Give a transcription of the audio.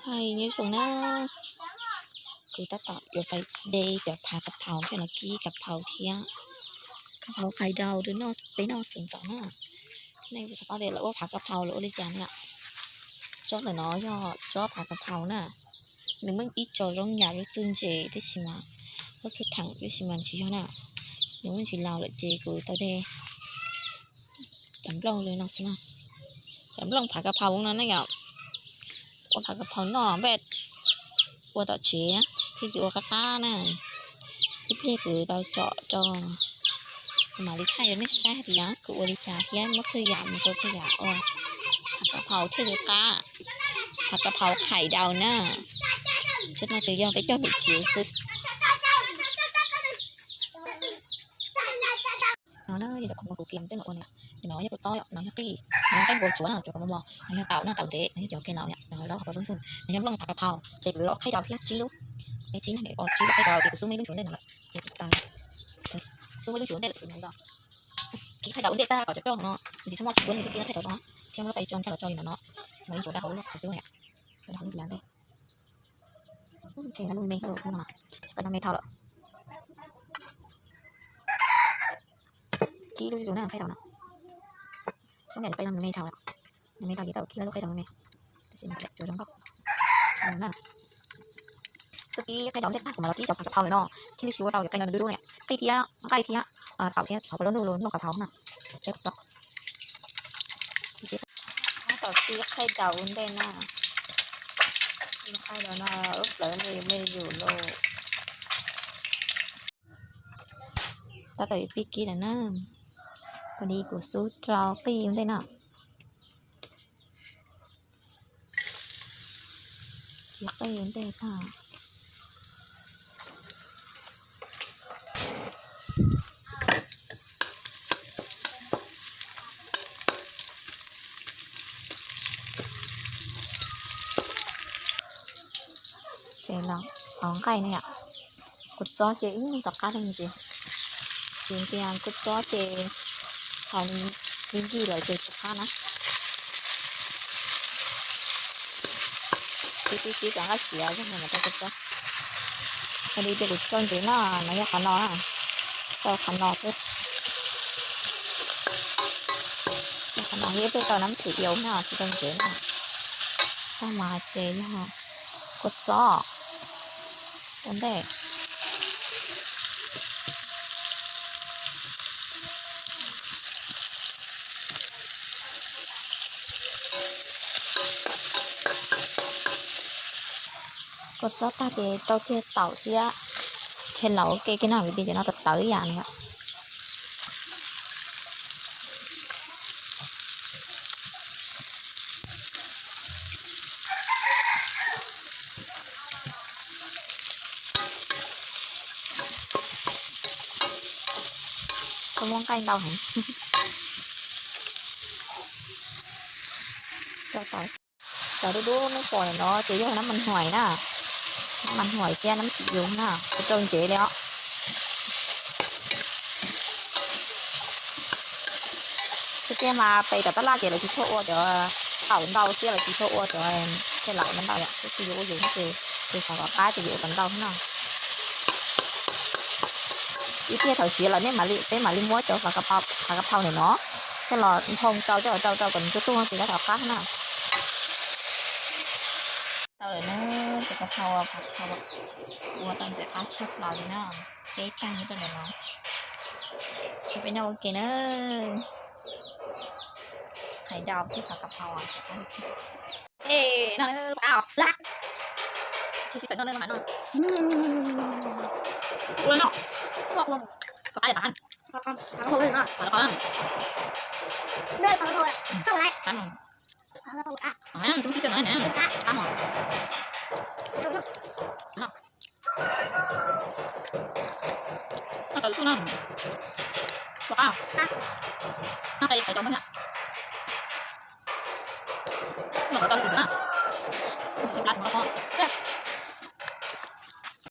Hais nyob zoo na, kuv tab tom yuav pais de cov phav kav phaus thiab los kib kav phaus thiab. Kav phaus qhais daus rau peb noj xov ntxov na. Nej puas paub tias lawv ua phav kav phaus lawv ua li cas na yom? Tsob ntawm no yog tsob phav kav phaus na. Nws muaj ib co zoo yam li txuj ntses tab sis mas, lub txuj theem tab sis mas tsis yog na. Nws muaj ntsis laus lawm ces kuv tau de cov nplooj li no xwb na. Cov nplooj phav kav phaus no na yom, ua phav kav phaus noj npaj ua tom tsev thiaj li ua qab qab na. Ib pliag kuv tau tsom rau, kuv mam li thaij rau nej saib hais tias kuv ua li cas thiab muab txhua yam mus rau txhua yam ua phav kav phaus thiaj li qab. Phav kav phaus qhais daus na. Tsob no tsuas yog peb coj mus tsev xwb. No na yog cov khoom uas kuv kiag tej mam ua na. No yog kua txob, no yog qij, no yog qaib npua tsuav na, tsuav kom mos mos, no yog taum na, taum ntev, no yog cov ke laus na, no zaub hauv paus zaub ntxhuj, no yog nplooj phav kav phaus. Ces kuv los qhaib rau thiab tsib lub, peb tsib na, tsib lub qhaib rau ces kuv xub muaj ib lub nchuav ntej no lawm, ces kuv tau xub muaj ib lub nchuav ntej lawm ces kuv los kib qhaib rau ua ntej tag kom cov roj no, nws tsis txhob muaj tsis kuab, nws kib qhaib rau roj thiab muab lub qe tso nrog los tso li no no, no ib lub qhaib rau roj, qhaib rau roj ntawm no me thau lawm, qhaib rau me thau lawm. Kib lub zuj zus na, qhaib rau no. Xub niam qhaib rau me thau lawm, me thau ces tau kib lub qhaib rau me, tab sis mas tsuas zoo nkauj na. Xub kib qhaib rau ntej tag kuv mam los kib cov phav kav phaus lawm no, thiaj li tsis ua rau cov qe no nws dub dub ne. Qij thiab nqaij thiab taum thiab txhob pom lub ntuj los noj kav phaus na. Tab tom kib qhaib rau ua ntej na, qhaib rau no lub plawv me me yus los. Tab tom yuav pib kib lawm na, kuv li kuv xub rau qij ua ntej na. Kib qij ua ntej tag. Ces los hauv nqaij ne yom. Kua txob ces ib nyuag tom qab li ntsis, vim tias kua txob ces thaum nws ncig lawm ces tsis qab na. Kib kib kib cov nqaij xiav zog no mas rau kua txob. Yog li ces kuv tsis rau ntsev na, no yog qhov no, rau qhov no xwb. Qhov no thiab peb rau nab txim yau na, tsis rau ntsev na. Tag mas ces yog kua txob ua ntej. Kua txob tag ces rau kiag taum thiab ke laus ua ke kiag no, vim tias cov no tawv tawv ib yam no. Koj muab nqaij ntau heev. Cov dub dub nej pom ntawm no ces yog nab mas huais na, nab mas huais thiab nab txim yus na, kuv rau ntsev li os. Tiag tiag mas pem tom tab laj ces lawv tsis tshua ua cov taum ntau thiab lawv tsis tshua ua cov ke laus ntau yom, tab sis yus ua yus ces, ces xav kom qab ces yus ua kom ntau no. Ib pliag thaum siav los nej mam li, peb mam li muab cov phav kav phaus ntawm no coj los nphoo rau, coj los rau rau kom nws tuaj tuaj ces rov qab na. Tau lawm na, cov kav phaus, phav kav phaus ua tau ntxim qab tshaj plaws li na. Peb tag nyob rau ntawm no, peb noj ua ke na. Qhais daus thiab phav kav phaus. Ê, no, tao lak. Tsis txawm no no mas no. Ua no. Ua ua. Tao qab tao. Tao qab. Tao qab. Tao qab. Tao qab. Tao qab. Tao qab. Tau tawm xwb no. Tau qab. Qab qe qhais rau thiab. Tau tau tsis na. Tsis plas tsis no.